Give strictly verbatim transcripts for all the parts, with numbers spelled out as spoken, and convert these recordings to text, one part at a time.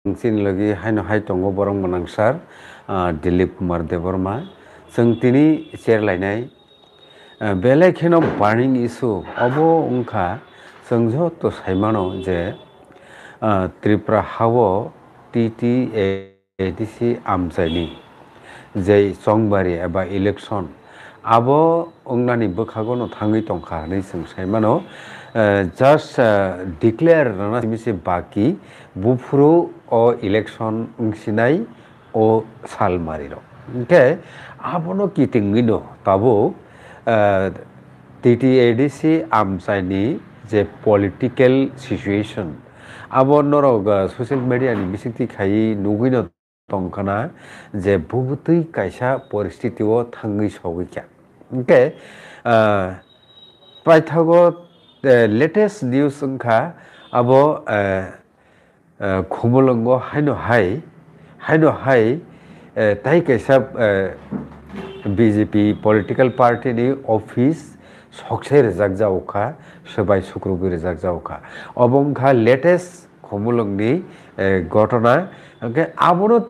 chini logi haino hai tongo borok mwnang sir, ah, Dilip Kumar Debbarma. Chwng tini cherlainai, ah, belai kheno burning issue obo wngkha, chwng joto saimano je, ah, Tripura hao T T A D C amchaini jei chongbari eba election abo wngnani bwkhago no thangwi tongkha hinwi chwng saimano, eh, just, eh, declare rwna simi se baki buphuru o election wngsinai o salmari rok. Hwnkhe abono kitingwi no tabuk, eh, T T A D C amchaini je political situation abo norok, eh, social media ni bisingtwi khaiwi nugwi no tongkhana je bubutwi kaisa poristiti o thangwi sogwi kha. Hwnkhe, ah, paithago, eh, latest news wngkha abo, eh, eh, Khumulwngo haino hai, haino hai, eh, tai kaisa, eh, B J P political party ni office soksai rijak jago kha, swbai sukrubwi rijak jago kha. Obo wngkha latest Khumulwngni, eh, ghotona. Hwnkhe abono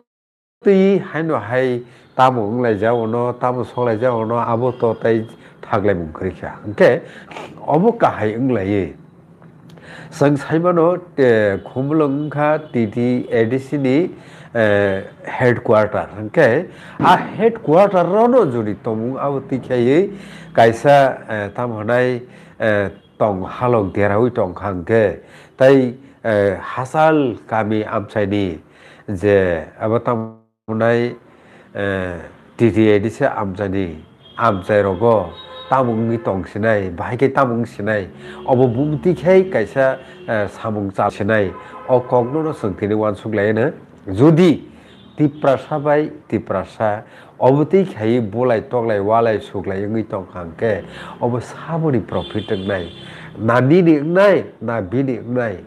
twi haino hai tamo wnglaijak ono, tamo soklaijak ono, abo to tai thaklaimung kwrwi kha. Hwnkhe obo kahai wnglaiwi chwng saimano, eh, Khumulwng wngkha T T A D C ni, eh, headquarter. Hwnkhe a headquarter rono jodi tongmung abo twi khaiwi kaisa, eh, tamo hwnai, eh, tong halok deraui tongkha hwnkhe, tai, eh, hachal kami amchaini je abo tamo hwnai, eh, T T A D C amchaini amchai rogo tamo wngwi tongsinai, bahai khe tamo wngsinai, obo bumtwi khe kaisa, eh, samung chalsinai, o kokno no chwng tini uansuk lai no. Jodi Tiprasa bai Tiprasa obo twi khaiwi bulai toklai walai suklai wngwi tongkha hwnkhe obo saboni profit wngnai? Na nini wngnai, na bini wngnai?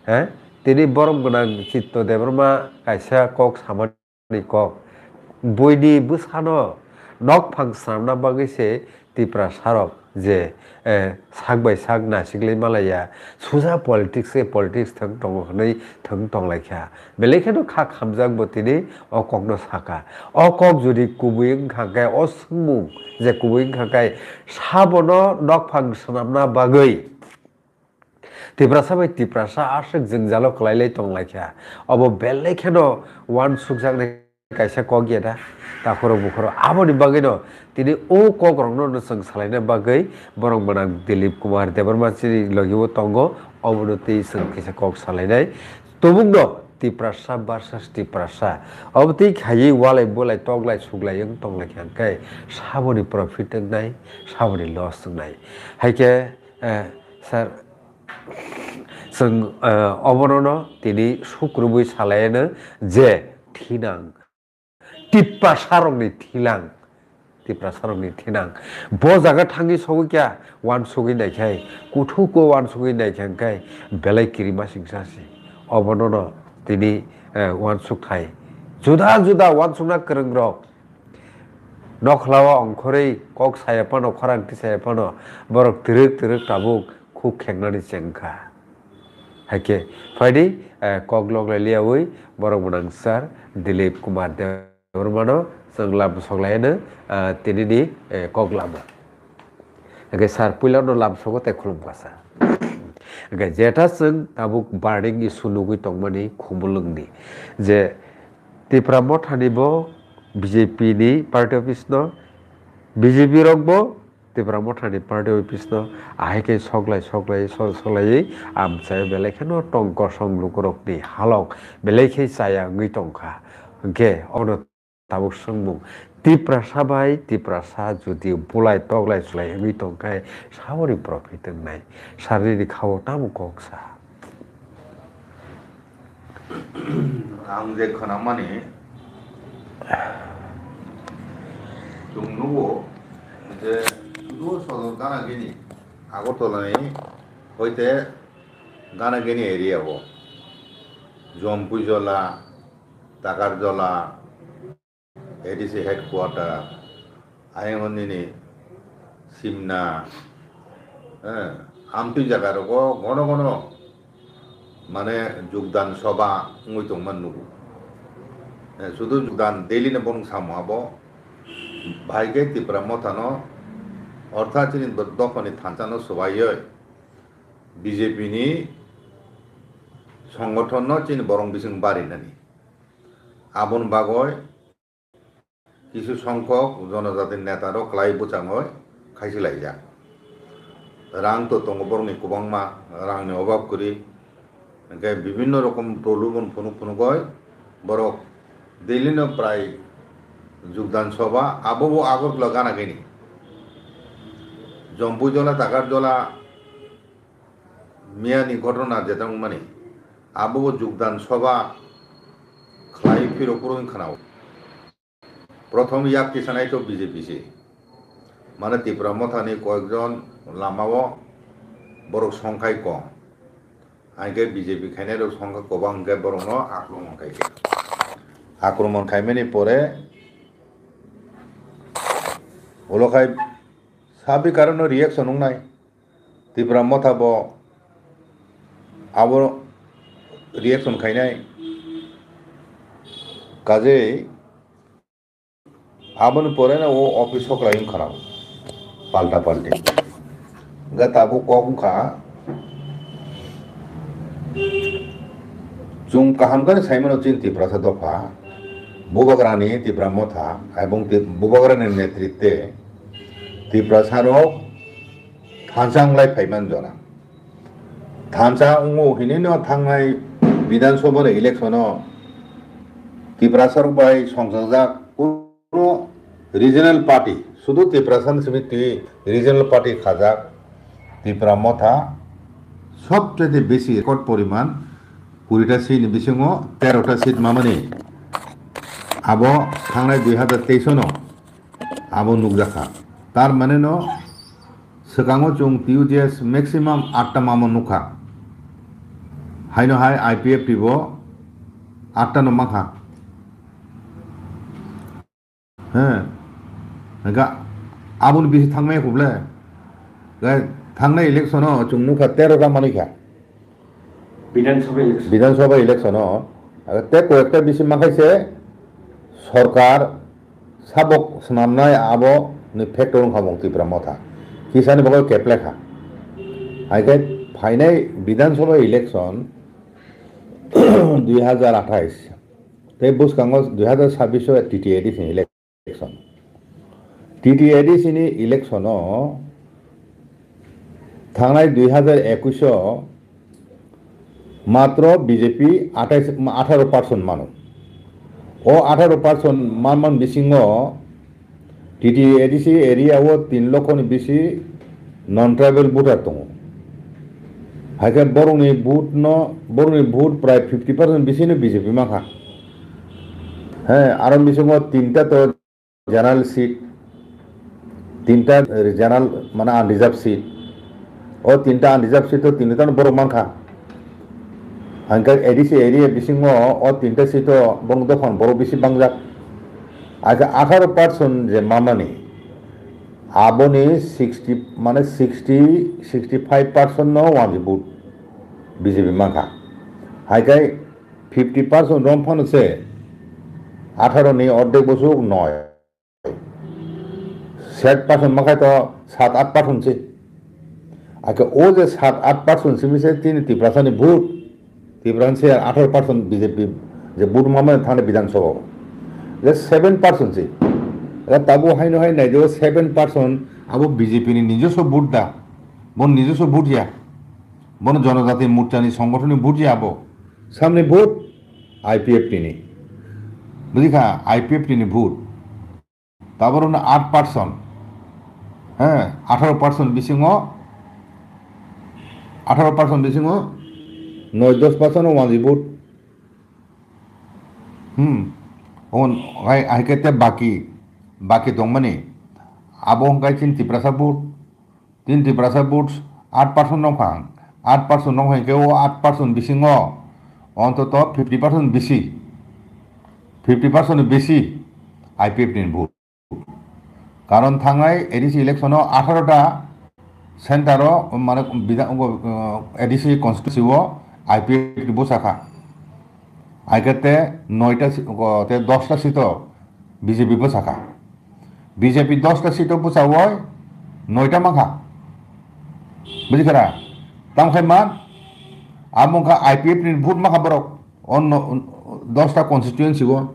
He? Tini borom gwnang Chitto Debbarma kaisa kok samani kok. Buini bwsano nokphang swnamna bagwi se Tiprasarok je, eh, sak bai sak naisiklai malaiya, suja politics se politics thwng tongo hwnwi thwng tonglaikha. Belai kheno kha khamjak bo tini o kokno sakha. O kok jodi kubui wngkha khe, o swngmung je kubui wngkha khe, sabono nokphang swnamna bagwi Tiprasa bai Tiprasa aswk jwngjalo kwlailai tonglaikha. Obo belai kheno uansukjaknai kaisa kok ya da? Takhoro bukhoro aboni bagwino tini o kokrokno no chwng salaina bagwi borok mwnang Dilip Kumar Debbarma chini logi o tongo, obono twi chwng kisa kok salainai. Tubukno Tiprasa versus Tiprasa obo twi khaiwi walai bulai toklai suklai wng tonglaikha hwnkhe saboni profit wngnai, saboni loss wngnai. Haikhe, eh, sir, chwng, eh, obono no tini sukrubwi salaino je thinang, Tiprasarokni thilang, Tiprasarokni thinang. Bo jaga thangwi sogwi kya uansugwi naikhai, kuthuk o uansugwi naikha hwnkhe belai kirima singsa si. Obono no tini, eh, uansuk thai. Juda juda uansukna kwrwngrok nokhla o ongkhorwi kok saya phano, khorang tisaya phano borok twrwk twrwk tabuk khuk khengnani chengkha. Haikhe phaidi, eh, kok loklai liyaui borok mwnang sir Dilip Kumar Debbarmano chwng lab soklaino, eh, tinini, eh, kok lama. Haikhe sir puilano lab sogo tei khulumkha sir. Haikhe jeta chwng tabuk burning issue nugwi tongmani Khumulwngni je Tipra Mothani bo B J P ni party office no, B J P rok bo Tipra Mothani party office no ahai khe soklai soklai so-, soklaiwi amchai belai kheno tong kosong lukurokni halok belai khe chaya wngwi tongkha. Hwnkhe obono tabuk swngmung, Tiprasa bai Tiprasa jodi bulai toklai chwlai wngwi tongkhe saboni profit wngnai? Sarnini khao tamo kok sa? Ang je khwnamani, chwng nugo je sudu sodor gana gini, Agartala ni hoite gana gini area o, Jompuijola, Takarjola, A D C headquarter, ayang nini Simna, eh, amtwi jaga rogo gono gono mane jugdan soba wngwi tongma nugo. Eh, sudu jugdan daily no borok samo abo, bahai khe Tipra Motha no ortha chini dophani thansa no swbaiwi B J P ni songgothon no chini borok bising barinani. Aboni bagwi kisu songkhok jonojati neta rok kwlai bwchangwi khaisi laijak. Rang to tongo borokni kwbangma, rangni obab kwrwi. Hwnkhe bibinno rokom prolobon phunuk phunugwi borok Delhi no prai jugdan soba, abo bo Agartala gana gini. Jompuijola, Takarjola miyani ghotona jeta wngmani, abo bo jugdan soba khlai phiro phuro wng khwnao. Prothom yak tisanai to B J P se. Mane Tipra Mothani koyekjon lamao borok songkhai kom. Hainkhe B J P khainai rok songkha kobang hwnkhe borokno akromon khaikha. Akromon khaimani pore ulo khai sabi karono reaction wngnai. Tipra Motha bo abo reaction khainai. Kajei aboni pore no o office o kwlai wng khwnao, palta palti. Hwnkhe tabuk kok wngkha, chwng kaham khe saimano chini Tiprasa dopha, Bubagrani Tipra Motha, ebong Ti-, Bubagrani netritwe Tiprasa rok thansa wnglai phaiman jora. Thansa wngo hinwi no thangnai Bidhan Sabha ni election o Tiprasa rok bai songchakjak kuno regional party, sudu Tiprasa ni simi twi regional party khajak Tipra Motha sobchete besi record poriman kuri ta seat ni bisingo tero ta seat mamani abo thangnai dui hazar teis no abo nukjakha. Tar mane no swkango chwng T U J S maximum atta mamo nukha. Haino hai I P F T bo atta no mankha. He. Hwnkha aboni bisi thangmaya khuble. Gai thangnai election o chwng nukha tero ta manwi kha. Bidhan Sabha election. Bidhan Sabha election o, aro tei koi ekta bisi mankhaise sorkar sabok swnamnai abo ni factor wngkha mung Tipra Motha. Kisani bagwi keplekha. Haikhe phainai Bidhan Sabha election dui hazar athais tei bwskango dui hazar sabbish o T T A D C ni election. T T A D C ni election o thangnai dui hazar ekush o matro B J P athais, atharo percent mano. O atharo percent manman bisingo T T A D C area o tin lokho ni bisi non tribal voter tongo. Haikhe borokni vote no, borokni vote prai fifty percent bisi no B J P mankha. He, aro bisingo tinta to general seat, tinta general mane unreserved seat. O tinta unreserved seat o tinta borok mankha. Hwnkhe A D C area bisingo o tinta seat o borok dophani borok bisi bangjak. Acha atharo percent je mamani aboni sixty mane sixty, sixty five percent no wanji vote B J P mankha. Haikhai fifty percent romphano se atharo ni ordek bosuk noi. Sat percent makhai to sat at percent se. Ake o je sat at percent simi se tini Tiprasa ni vote. Tiprasa se atharo percent B J P je vote mamani thani Bidhan Sabha o. Je seven percent se. Ake tabu haino hai nai je seven percent abo B J P ni nijoswo vote da. Bon nijoswo vote ya. Bon Jonojati Morcha ni songgothon ni vote ya abo. Samni vote I P F T ni. Bujikha I P F T ni vote. Taborokno aat percent, he, atharo percent bisingo, atharo percent bisingo noi dos percent o wanjwi vote. Hmm. On, hai, hai khe te baki, baki tongmani. Abo hwnkhe chini Tiprasa vote. Tin Tiprasa vote aat percent nokha, aat percent nokha hwnkhe o aat percent bisingo ontoto fifty percent bisi, fifty percent ni bisi I P F T ni vote. Karon thangnai A D C election o atharo ta center o, mane bida-, uh, A D C constituency o I P F T ni bwsa kha. Aike te noita si-, o, te dosta seat o B J P bwsa kha. B J P dosta seat o bwsa oi noita mankha. Bujikha na? Tamo khai man, amo wngkha I P F T ni vote mankha borok. O no-, dosta constituency o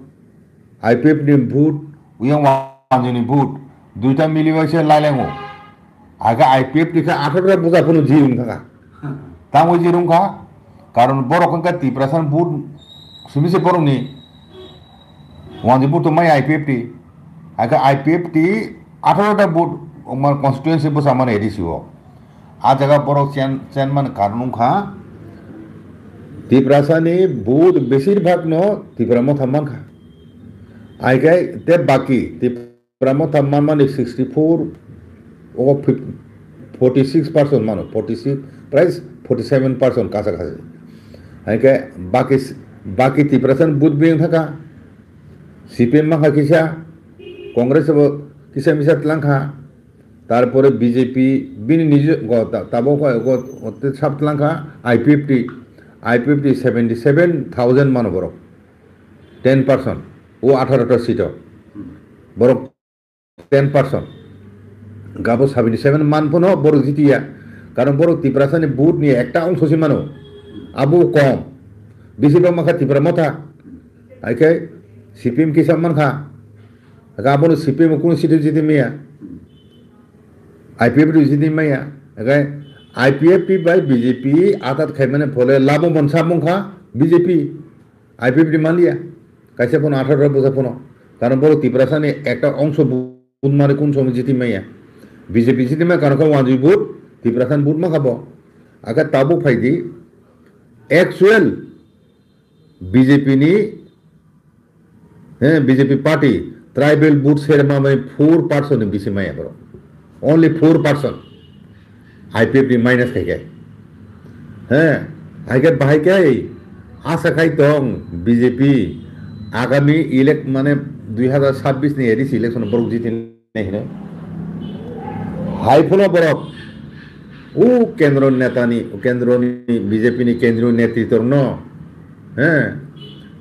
I P F T ni vote, uyang wanjwi ni vote, duita mili bai se lailango. Aga I P F T khe atharo ta bwsa phano ji wng thaka. Tamo ji wng kha, karon borok wng kha Tiprasa ni vote simi se borok ni wanjwi vote to mai I P F T. Aga I P F T atharo ta vote, omar constituency bwsa mani A D C o. A jaga borok chen, chen man karon wng kha, Tiprasa ni vote besir bhag no Tipra Motha man kha. Aikai te baki Tipra Motha man mani sixty four, o fif-, forty six percent mano, forty six, prai forty seven percent kasa kasi. Aikai baki, baki Tiprasa ni vote beng thaka, C P M man kha kisa, Congress bo kisa misa tlang kha, tarpore B J P bini nijo go ta-, tabok go, go, go te sab tlang kha I P F T, I P F T seventy seven thousand mano borok, ten percent, o atharo ta seat o borok ten percent, gabo seventy seven man phano borok jitiya, karon borok Tiprasa ni vote ni ekta ongso si mano, abo kom, bisi bang makha Tipra Motha, aikai C P M kisa man kha. Hwnkhe abono C P M o kunu seat o jiti maya. I P F T o jiti maya. Hwnkhe I P F T bai B J P atat khaimani phole labo monsa mungkha B J P. I P F T manliya. Kaisa phano atharo bwsa phano. Karon borok Tiprasa ni ekta ongso vote mari kun somo jiti maya. B J P jiti maya karon khe wanjwi vote, Tiprasa ni vote mankha bo. Akhe tabuk phaidi actual B J P ni, eh, B J P party tribal vote share ma bai four percent ni bisi maya borok. Only four percent. I P F T minus khai khai. He, hai khe bahai khe asa khai tong B J P agami elect mane dui hazar chabbish ni A D C election borok jiti nai hino. Hai phano borok o kendro netani, kendroni B J P ni kendro netritwrokno, he,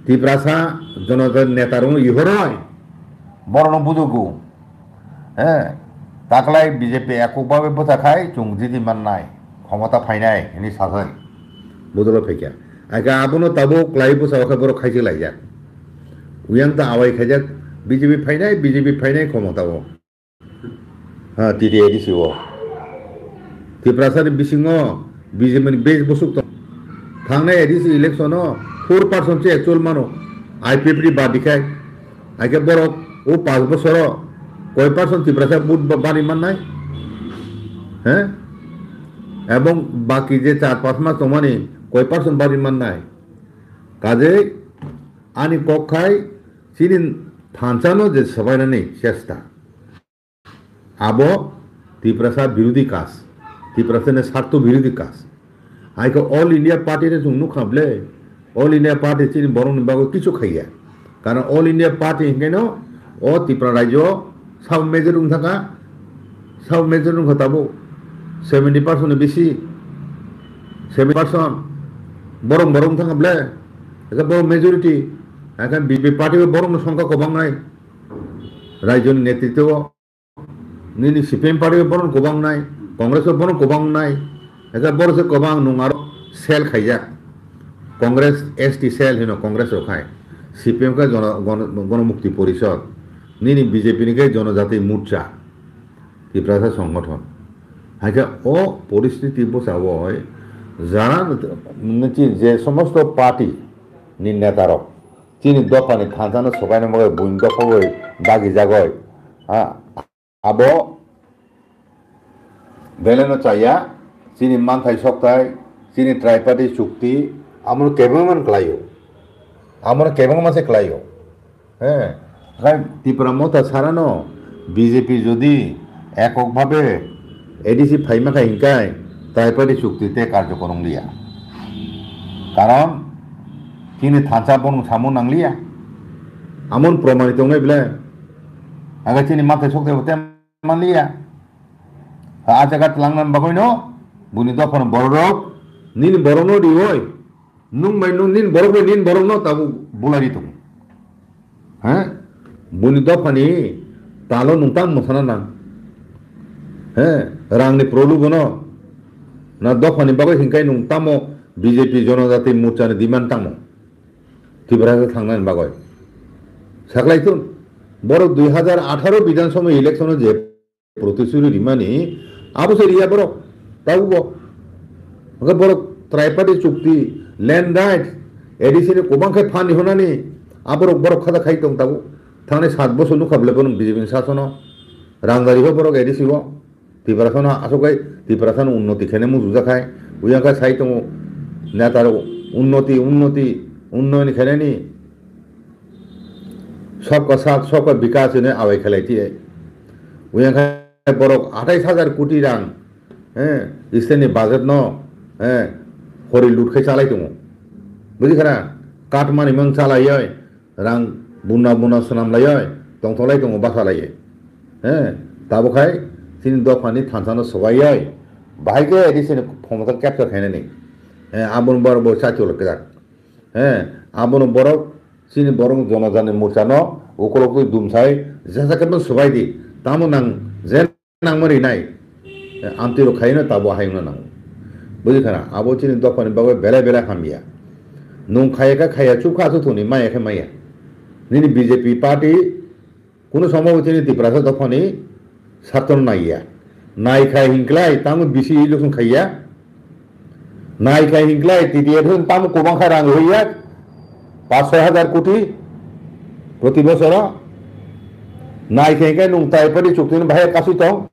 Tiprasa jonodal netarokno ihoroi borokno bujugo, he, taklai B J P ekok babe bwsa khai chwng jiti mannai, khomota phainai hwnwi sajai budolo phaikha. Aika abono tabuk klai bwsa khe borok khaijak laijak. Uyang ta awai khaijak B J P phainai, B J P phainai khomota o. Ha, T T A D C o. Tiprasa ni bisingo B J P ni base bwswk tong. Thangnai A D C election o four percent se actual mano I P F T badi khai. Aike borok o panch bosoro koi percent Tiprasa vote ba-, bani mannai? He? Ebong baki je char panch mas tongmani koi percent bani mannai? Kajei ani kok khai chini thansa no je swbainani chesta. Abo Tiprasa birodhi kaj, Tiprasa ni sartho birodhi kaj. Hai khe All India Party no chwng nukha ble, All India Party chini borok ni bagwi kichu khaiya. Karon All India Party hinkhe no o Tripura rajyo sub major wng thaka, sub major wngkha tabuk seventy percent ni bisi, seventy percent borok borok wng thaka ble, eke borok majority, eke B J P party borok no songkha kwbang nai rajyo ni netritwo. Nini C P M party o borok kwbang nai, Congress o borok kwbang nai, eke borok se kwbang nung aro sel khaijak. Congress S T sel hino Congress rok khai, C P M khe jono-, gono-, Gonomukti Porishod, nini B J P ni khe Jonojati Morcha, Tiprasa Songgothon. Hai khe o poristiti bwsa o jara nini je somosto party ni neta rok chini dopha ni thansa no sokaina bagwi buini dopha bai dagi jagoi. Ha, Abo belai no chaya, chini manthai sokthai, chini triparty chukti, amo no kebengma no kwlaio. Amo no kebengma se kwlaio. He, khai Tipra Motha sara no B J P jodi ekok bhabe A D C phaima khai hinkai triparty chukti te karjokor wng liya. Karon chini thansa bono samo nang liya. Amo no promanit tongnai belai. Aga chini manthai sokthai bo te manliya. A jaga twlangna bagwino buini dophano bororok nini borokno rioi Nung bai nung nin borok bai nin borok no tabuk bulai ri tongo. He? Buni dophani talo nung tamo sana nang. He? Rangni prolu bono. Na dophani bagwi hinkai nung tamo B J P Jonojati Morcha ni demand tamo. Tiprasa thangnani bagwi. Saklai tun. Borok dui hajar atharo Bidhan Sabha election o je protisturi rimani, abo se riya borok, tabubo. Hwnkhe borok triparty chukti, land right, A D C ni kwbang khe phan rihornani, aborok borok khata khai tong tabuk. Thangni sat bosor nukha bwle bono B J P ni sasono, rang dari ho borok A D C o, Tiprasano aswk khai, Tiprasano unnoti khainai muchungjakhai, uyang khe sai tongo, neta rok unnoti, unnoti, unnoyon khainani, sabka saath, sabka vikas hinwi awai khlai tiye. Uyang khe borok athais hajar koti rang, eh, state ni budget no, eh, hori lut khai chalai tongo. Buji khana? Katmani mang chalaioi, rang buna buna swnam laioi, tongtholai tongo basa laiye. Eh, tabo khai chini dophani thansa no swbaioi, bahai khe A D C ni khomota capture khainani. Eh, aboni borok bo chaitolok kwrak. Eh, abono borok chini borok Jonojani Morcha no ukolok twi dumsai jesa khe swbai di. Tamo nang je nangma rinai, eh, amtwi rok khaino tabo hayungna nango. Buji khana, abo chini dophani bagwi belai belai hamya. Nung khaya kha khaya, chuk kha chuk thuni, maya khe maya. Nini B J P party kuno somo bo chini Tiprasa dophani satron naiya. Nai khai hinklai, tamo bisi election khaiya. Nai khai hinklai, T D F tamo kwbang kha rang hoiya, paanch soi hajar koti proti bosoro. Nai khai hinklai nung tai pari chukti bahai kasui tong.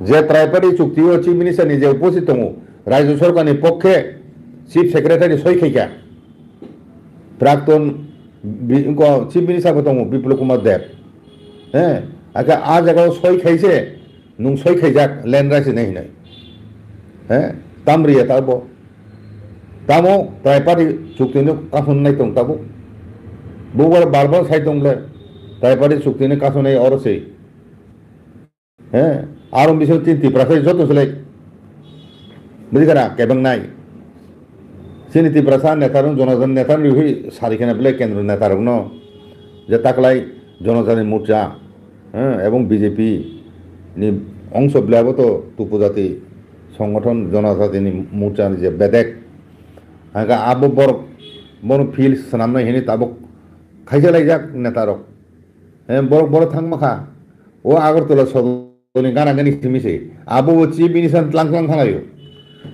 Je triparty chukti o Chief Minister ni je uposthit tongo, Rajya Sorkar ni pokkhe Chief Secretary soi khaikha, Prakton bi-, ko Chief Minister bo tongo, Biplab Kumar Deb. He, aka a jaga o soi khaise, nung soi khaijak, land rights hinai hinai. He, tam riya ta bo. Tamo triparty chukti no kaphun nai tong tabuk. Bo bar bar bar sai tong le, triparty chukti no kaphun nai oro se. He, aro bising tin Tiprasa joto selek. Bujikha na, kebeng nai. Chini Tiprasa neta rok, Jonojati neta rok rihoi sari khena belai kendro neta rok no. Je taklai Jonojati Morcha, he, ebong B J P ni ongso belai abo to Tupu Jati Songothon Jonojati ni Morcha ni je bedek. Haka abo borok bono field swnamnai hini tabuk khaisa laijak neta rok. He, borok, borok thangma kha. O Agartala sodorni gana gani simi se. Abo bo chief minister tlang tlang thangayo.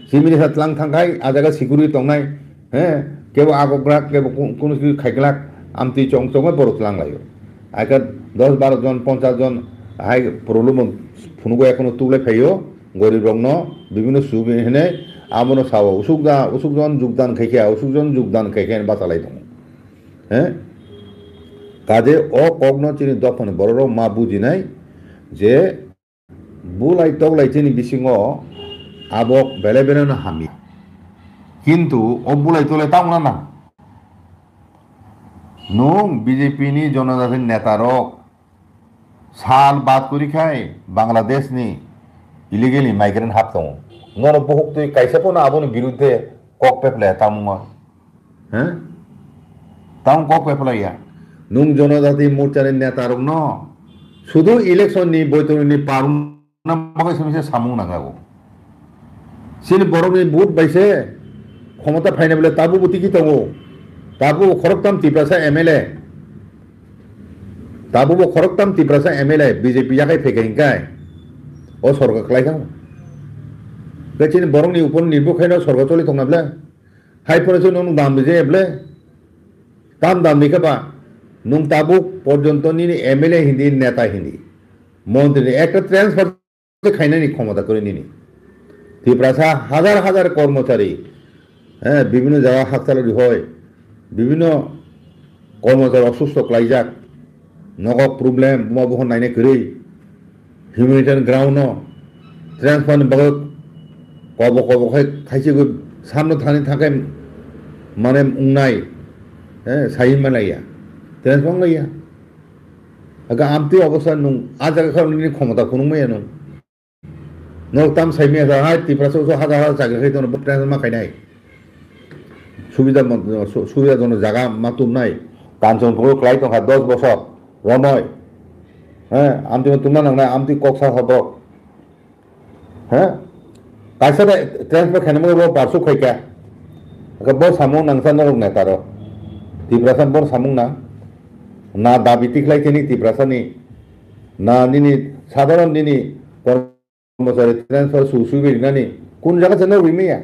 Chief minister tlang thangkhai, a jaga security tongnai. He, kebo agok glak, kebo kun-, kunu simi khaiglak, amtwi chong chongma borok tlang layo. Aika dos baro jon, ponchas jon, hai problem phunugo ekhono tuklai phaio, gorib rokno, bibhinno sub hene, abono sao, usuk da, usuk jon jugdan khaikha, usuk jon jugdan khaikha, hene bachalai tongo. He? Kaje o kokno chini dophani bororok ma bujinai je bulai toklai chini bisingo abo belai belai no hamya. Kintu o bulai toklai tamo na nang. Nung B J P ni Jonojati neta rok sal bad kuri khai Bangladesh ni illegal migrant hap tongo. Nono buhuk twi kaisa pono aboni birudde kok peplaya tamo ma. He? Tamo kok peplaya. Nung Jonojati Morcha ni neta rok no sudu election ni boitongo ni parung na bagwi se misa samung nangjago. Chini borokni vote bai se khomota phaina bole tabukbo tiki tongo. Tabukbo khoroktham Tiprasa M L A. Tabukbo khoroktham Tiprasa M L A B J P yakhai phaikha hinkhai o sorkar khlai thango. Tei chini borokni upor nirbo khaino sorkar choli tongna bole. Hai phano se nwng dam rijak bole. Tam dam rikha ba nwng tabuk porjonto nini M L A hindi, neta hindi, montri ni ekta transfer khainani khomota kwrwi nini. Tiprasa hajar hajar kormochari, eh, bibhinno jaga hakchalo rihoi, bibhinno kormochari osusto klaijak, nogo problem, buma bukhon naina kwrwi, humanitarian ground no transfer ni bagwi kobo kobo khai khaisi gwi samno thani thakai mane wngnai, eh, sai manlaiya, transfer wnglaiya. Aga amtwi obosta nwng a jaga khe nini khomota phunuk maya nwng. Nok tam sai maya sa, hai Tiprasa uso hajar hajar chakri khai tono, bo transfer ma khainai. Subida mo-, su-, subidajono jaga ma tumnai. Kanchanpur o kwlai tongkha dos bosor romoi. He, amtwi ma tumna nangnai, amtwi kok sa sa borok. He? Kaisa de transfer khainai bo parsuk khaikha. Aka bo samung nangsa norok neta rok. Tiprasa bo samung nang. Na dabi tikhlai khe ni Tiprasa ni. Na nini sadharon nini kormochari transfer su subi rinani. Kun jaga se norok rimaya.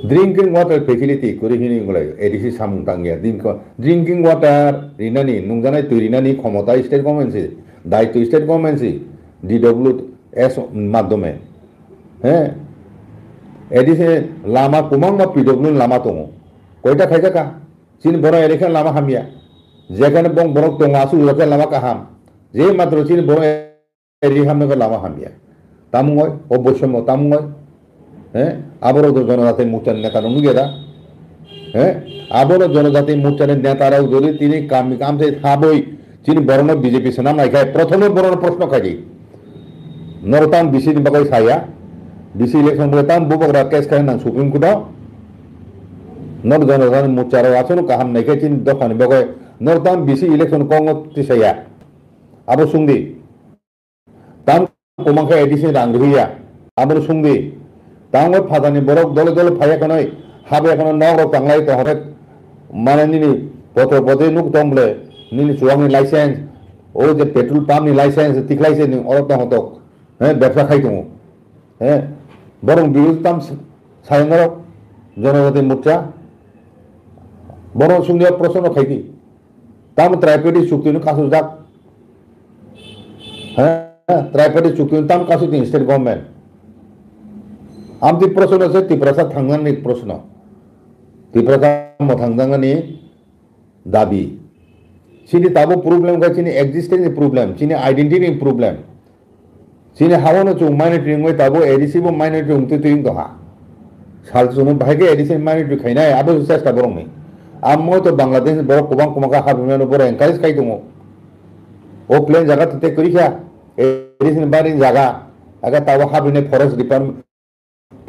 Drinking water facility kuri hini wngwlai A D C samung tangya. Drinking water rinani, nungjanai twi rinani khomota state government si, daitwi state government si, D W S madhyome. He? A D C lama kwbangma P W lama tongo. Koita khaijaka? Chini borok election lama hamya. Jekhane bong borok tongo aswk joto lama kaham. Je matro chini borok Ri hamno khe lama hamya. Tamungoi, o boisomo tamungoi. He? Aborok do Jonojati Morcha ni neta rok nugya da? He? Aborok Jonojati Morcha ni neta rok jodi tini kami kamse haboi chini borokno B J P swnam nai khai, prothome borokno proshno khai di. Norok tamo B C ni bagwi saya, B C election bagwi tamo bubagra case khai nang Supreme Court o. Norok Jonojati Morcha rok aswkno kaham nai khe chini dophani bagwi norok tamo B C election kok no tisaya. Abo sung di. Tamo kwmang khe A D C ni rang rwya, abono sung di. Tamo phatani borok dole dole phaiya khanai, habya khano nok rok tanglai tong hore, mane nini potro potri nuk tong ble, nini chuwak ni license, o je petrol pump ni license tikhlai se ni oro tong hotok, he, bebsa khai tongo. He, borok birodo tam s-, sayang norok, Jonojati Morcha, borok sung di proshno khai di. Tamo tripartite chukti no kasujak. Ha, tripartite chukti no tamo kasujak state government. Amtwi proshno se Tiprasa thangnani proshno. Tiprasa mo thangnani dabi. Chini tabo problem kha chini existence ni problem, chini identity ni problem. Chini hao no chwng minority wngwi tabuk A D C bo minority wngtwi twi wng tongha. Sal chwngno bahai khe A D C minority khainai, abo se chesta borokni. Amo to Bangladesh ni borok kwbang kwbang kha habimano borok encourage khai tongo. O plain jaga to tei kwrwi kha, A D C ni bari jaga, aga tabuk habinai forest department,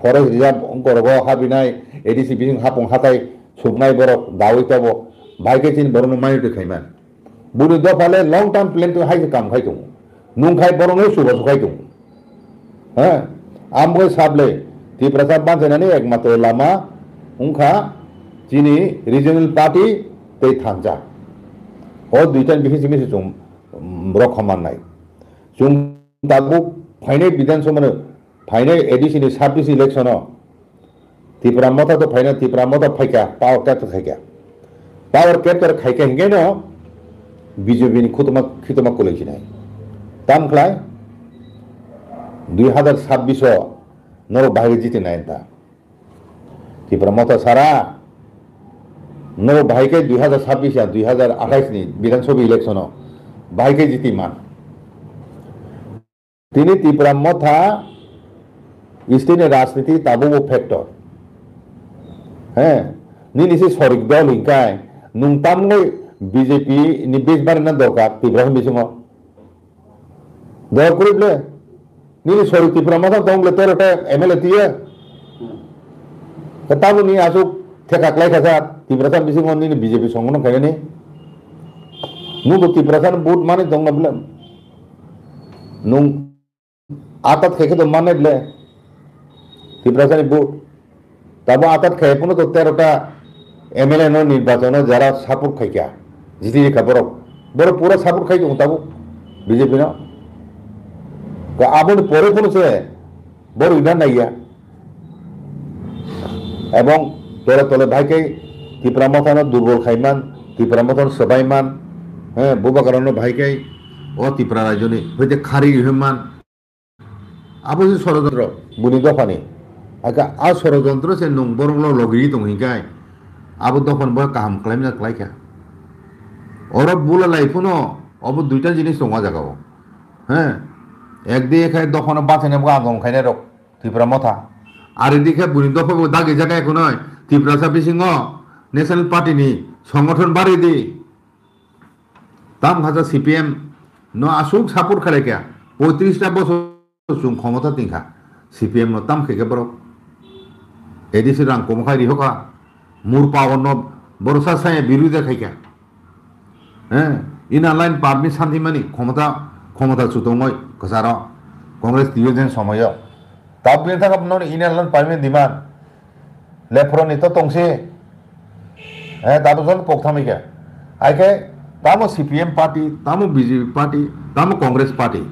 forest reserve wngkorogo habinai, A D C bising hapung hatai suknai borok dawi tobo, bahai khe chini borokno minority khaiman. Buni dopha le long term plan to hai se kam khai tongo. Nung khai borok no suba su khai tongo. Ha? Amgoi sable Tiprasa banchainani ekmatro lama wngkha chini regional party tei thansa. O duita ni bisingo se chwng, mm, rokha mannai. Chwng tabuk phainai Bidhan Sabha no, phainai A D C ni sabbish election o Tipra Motha to phaina, Tipra Motha phaikha, power capture khaikha. Power capture khaikha hinkhe no B J P ni khutuma, khituma kwlwi sinai. Tam khlai dui hazar sabbish o norok bahai jiti nai ta. Tipra Motha sara norok bahai khe dui hazar sabbish ya dui hazar athais ni Bidhan Sabha election o bahai khe jiti man. Tini Tipra Motha state ni rajniti tabukbo factor. He, nini se sorik dol hinkai, nung tamgoi B J P ni base barina dorkar Tipra bisingo. Dol kuri ble, nini sorik Tipra Motha tong ble tero ta M L A tiye. Ka tabuni asuk theka klai kha sa, Tiprasa bisingo nini B J P songono khainani. Nungbo Tiprasa ni vote mani tongna bwle. Nung atat khai khe to mannai bwle. Tiprasa ni vote. Tabo atat khai phano to tero ta M L A no nirbachon o jara support khai kha. Jiti kha borok. Borok pura support khai tongo tabuk B J P no. Ka aboni pore phano se borok ina naiya. Ebong tole tole bahai khe Tipra Motha no durbol khaiman, Tipra Motha no swbaiman, he, bubagra no bahai khe o Tipra rajyo ni hoite khari rihimman. Abo se sorojontro, buni dophani. Aka a sorojontro se nung borok lo logiri tong hinkai, abo dophani bo kaham khlaimna khlaikha. Oro bula lai phano obo duita jinis tongo a jagao. He, ekdi khai dophano bachaina bo agong khainai rok. Tipra Motha. Ari di khe buni dopha bo dagi jaga ekhonoi Tiprasa bisingo National Party ni songothon bari di. Tam khaja C P M no asuk support khalai kha. Poitris ta bosor chwng khomota tingkha. C P M no tam khe khe borok. A D C rang komo khai rihokha, mur power no borok sa saya birude khaikha. Eh, Inner Line Permit santimani khomota, khomota chutongoi kwcharo Congress twiyo jen somoyo. Tabuk bini thangkha noni Inner Line Permit demand. Lephro ni to tongsi. Eh, tabuk jon pok thamikha. Aike tamo C P M party, tamo B J P party, tamo Congress party.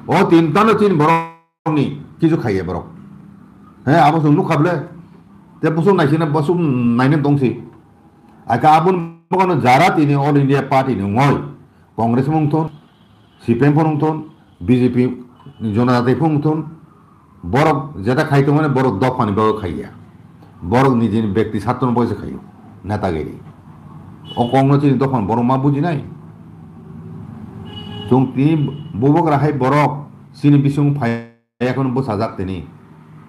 O tin tano chin borok ni kichu khaiya borok. He, abo chwng nukha ble. Te bosong naisina bosong naina tongsi. Aka abun bagano jara tini All India Party ni ngoi. Congress mung thon, C P M phone thon, B J P Janata Party phone thon. Borok jeta khai tongmani borok dophani bagwi khaiya. Borok nijini bekti sartoni bagwi se khaio. Netagiri. O kongno chini dophani borok ma bujinai. Chwng tini bubagra hai borok chini bising phai Ekhon bwsajak tini.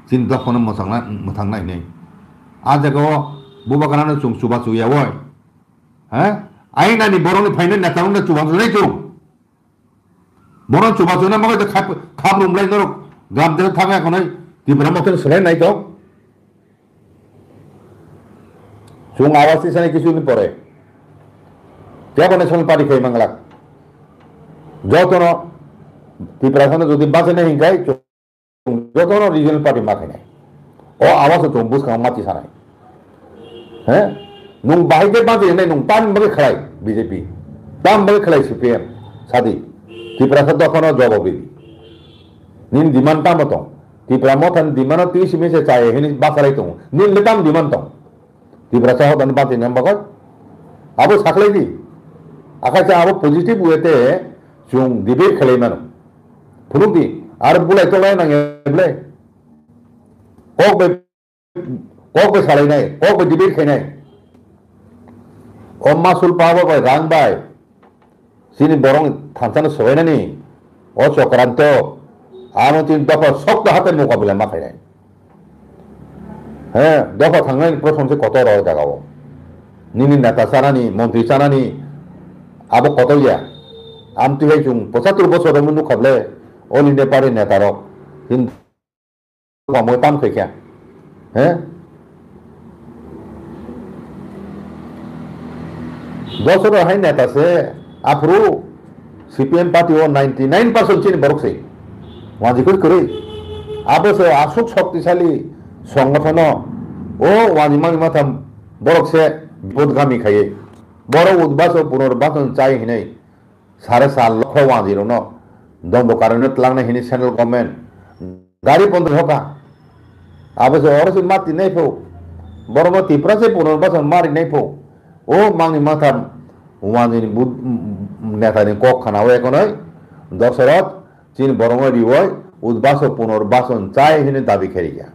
Chini dophano mwchangna, mwthangna hinwi. A jagao bubagrano chwng chubachu ya oi. He? Ainani borokni phainai neta wngna chubachu nai chwng. Bono chubachu na magai khap, khap rumlai norok. Gam dera thangya khonai. Tipra mothani swlai nai to. Chwng awas tisani kisu ni pore. Kebo national party khai manglak. Jotono Tiprasano jodi bachana hinkai, jotono regional party ma khainai. O awaso chwng bwskang mati sanai. He? Nwng bahai khe bachai hinai nwng tam bagwi khlai B J P. Tam bagwi khlai C P M. Sadi. Tiprasa dophano jobo bidi. Nini demand tamo tong? Tipra mothani demand-o twi simi se chaya hini bachalai tongo. Nini le tam demand tong? Tiprasa hodani bati nem bagoi. Abo saklai di. Akaisa abo positive way te chwng debate khlai mano. Phunuk di. Ar bulai tolai nang eble. Kok bai, kok bai salai nai. Kok bai debate khai nai. O masul pabo bai rang bai. Chini borok thansano swbainani o Chokranto, amo chini dopha sokto hatai mokabila ma khainai. He, dopha thangnani prothom se kotor o jaga o. Nini neta chanani, montri chanani, abo kotor ya. Amtwi hai chwng pochattor bosor romwi nukha ble, All India Party neta rok. Chini Kwmwi tam khaikha. He? Dosoro hai neta se aphuru C P M party o ninety nine percent chini borok se. Wanji koi kwrwi. Abo se aswk shoktisali songothono o wanji mani matham borok se budgami khaiwi. Borok udbaso punor bason chai hinwi. Sare sal lokho wanjwi rokno dondo karwi no twlangnai hini central government gari pondro hoka. Abo se oro se mati nai pho. Borok no Tipra se puno basa mari nai pho. O mangni matham wanjwi ni bud-, neta ni kok khana o ekonoi Dosorot chini borok no riwoi udbaso punor bason chai hini dabi khairikya.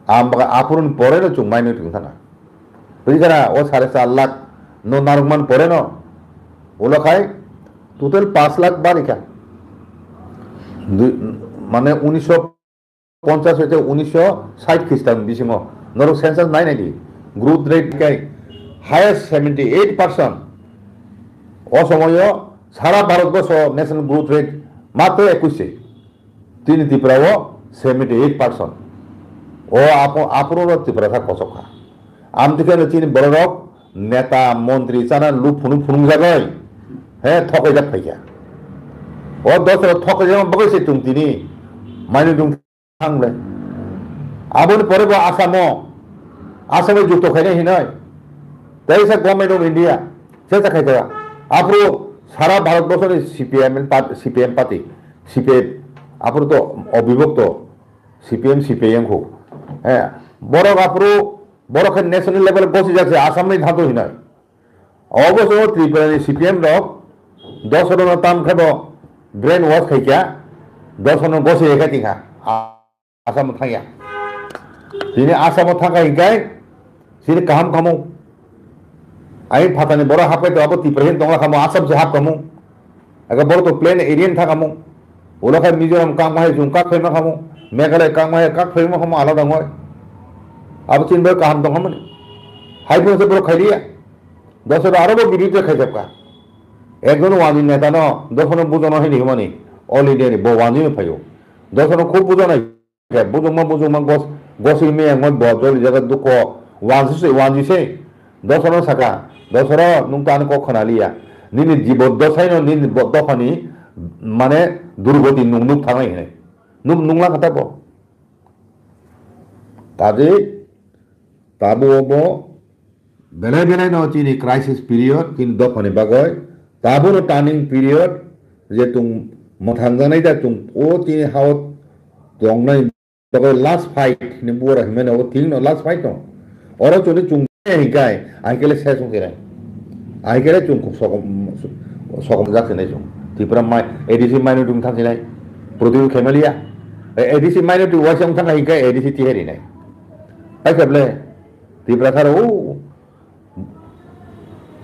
Ang baka aphuru ni pore no chwng mai nw thung thana. Twi kana o sare char lakh no narwkman pore no. Ulo khai total panch lakh bari kha. Dui, mane unisho ponchas hoite unisho sait Khristan bisingo. Norok census nai nai di. Growth rate kai highest seventy eight percent. O somoyo sara Bharat boso national growth rate matro ekush se. Tini Tripura o seventy eight percent. O apo-, aphuru no Tripura sa kosok kha. Amtwi khe no chini borok rok neta, montri chana luk phunuk phunuk jagoi. He, thokai jak phaikha. O dosra thokai jak bagoi se chwng tini. Mani dung thang le. Aboni pore bo Asamo. Asamo jukto khainai hinoi. Tei sa Government of India. Se sa khaikha. Aphuru sara Bharat borsoni C P M party, C P M party. C P F, aphuru to obibhokto, C P M, C P I wngkhu. Eh, borok aphuru, borok khe national level gosi jak se Assam ni thanto hinai. Oboso Tripura ni C P M rok, dosrono tam khe bo brain wash khaikha, dosrono gosi rekha tingkha. Assam thangya. Tini Assam thangkha hinkai, sini kaham khamu. Ai phatani borok hapkai to abo Tripura hin tongla khamu, Assam se hap khamu. Aka borok to plain area ni thangkhamu. Ulo khai Mizoram kangma hai chwng kak phaima khamu. Meghalaya kangma hai kak phaima khamu alada ngoi. Abo chini bai kaham tong khamani. Hai phano se borok khailiya. Dosra aro bo birothi khaijak kha. Ekjon wani neta no, dosra no bujono hai ni himani. All India ni bo wani no phaio. Dosra no khub bujono hai. Bujungma, bujungma gos, Gosoi meyangmani bo joli jaga dukho, wanjisoi, wanjisoi. Dosoro saka, dosoro nwng to ani kok khna liya. Nini jibo dosaino nini bo-, dophani mane durgoti nwng nuk thangnai hinwi. Nuk nungla kha tabo. Kaje tabo bo belai belai no chini crisis period, chini dophani bagoi. Tabo no turning period, je tung mwthangjanai da tung o chini hao tongnai bagwi last fight ni bura himani obo thik no last fight no. Oro chuni chung hikai, ahikele se sung kira. Ahikele chung sokom, sokom jak sinai chung. Tipra mai, A D C minority wng thang sinai. Pruthimbi khemaliya. A D C minority waisa wng thang hikai, A D C tiheri nai. Pai kable, Tipra tharo, o,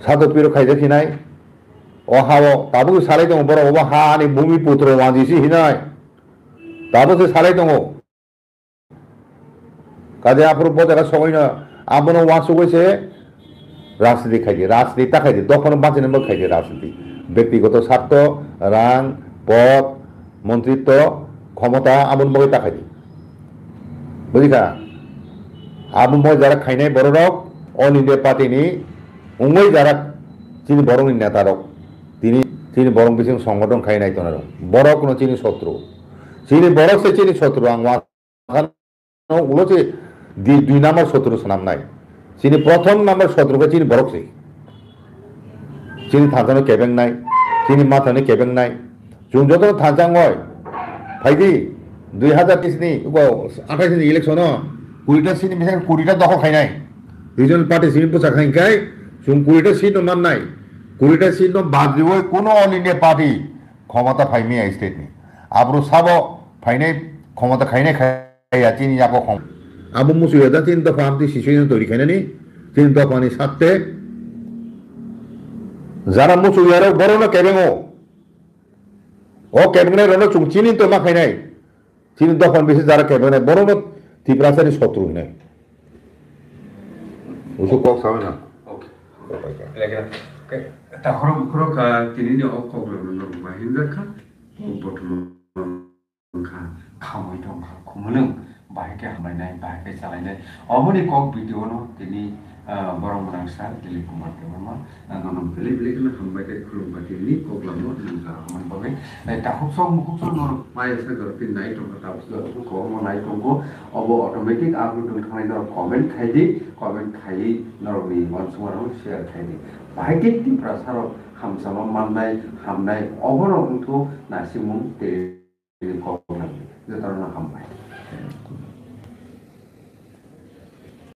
sato piro khaijak sinai. O ha o, tabuk salai tongo borok, obo ha ani bhumi putro wanjisi hinai. Tabuk se salai tongo. Kaje aphuru bo jaga sokoino abono uansugwi se rajniti khaidi, rajniti ta khaidi, dophano bachina bo khaidi rajniti. Bektigoto sarto, rang, pod, montritto, khomota aboni bagwi ta khaidi. Bujikha? Abo moi jara khainai bororok All India Party ni wngwi jara chini borokni netarok. Tini chini borok bising songothon khai nai tongnai rok. Borok no chini sotru. Chini borok se chini sotru ang uansukha. Ulo se di, dui number sotru swnamnai. Chini prothom number sotru khe chini borok se. Chini thansa no kebeng nai, chini matha no kebeng nai. Chwng joto thansa wngoi. Phaidi, dui hazar teis ni, ugo, athais ni election o, kurita seat ni bising kurita dokhol khainai. Regional party simi bwsa khainai khai, chwng kurita seat no mannai. Kurita seat no bad riwi kuno All India party khomota phai maya state ni. Abro sabo phainai khomota khainai khai ya chini yago khom. Abo musu ya da chini dopha amtwi sisoi no tori khainani, chini dopha ni satte. Jara musu ya rok boro no kebeng o. O kebeng nai rok no chwng chini to ma khainai. Chini dopha ni bisi jara kebeng nai boro no Tiprasa ni sotru hinai. Usu kok sawi na. Okay. Lagi na. Okay. Takhorok bukhorok, ah, tini ni o kok rok no norok ma hinjak kha. Kok bothomo wngkha, khamwi tongkha, khumulwng, bahai khe hamlainai, bahai khe chalainai. Oboni kok video no tini, ah, borok mwnangsa Dilip Kumar Debbarma, ah, nono belai belai kheno hambai tei khulumbai tini kok lamo nwngjak aboni bagwi. Tei takhuk sok mukhuk sok norok maya sak jorok tini nai tongkha, tabuk jorok khe kwbangma nai tongo. Obo automatic upload wng thangnai norok comment khai di, comment khaiwi norokni uansukma rok share khai di. Bahai khe Tiprasa rok hamchama mannai, hamnai, oborok wngkha nasimung tei Tini kok nang, jotono hambai.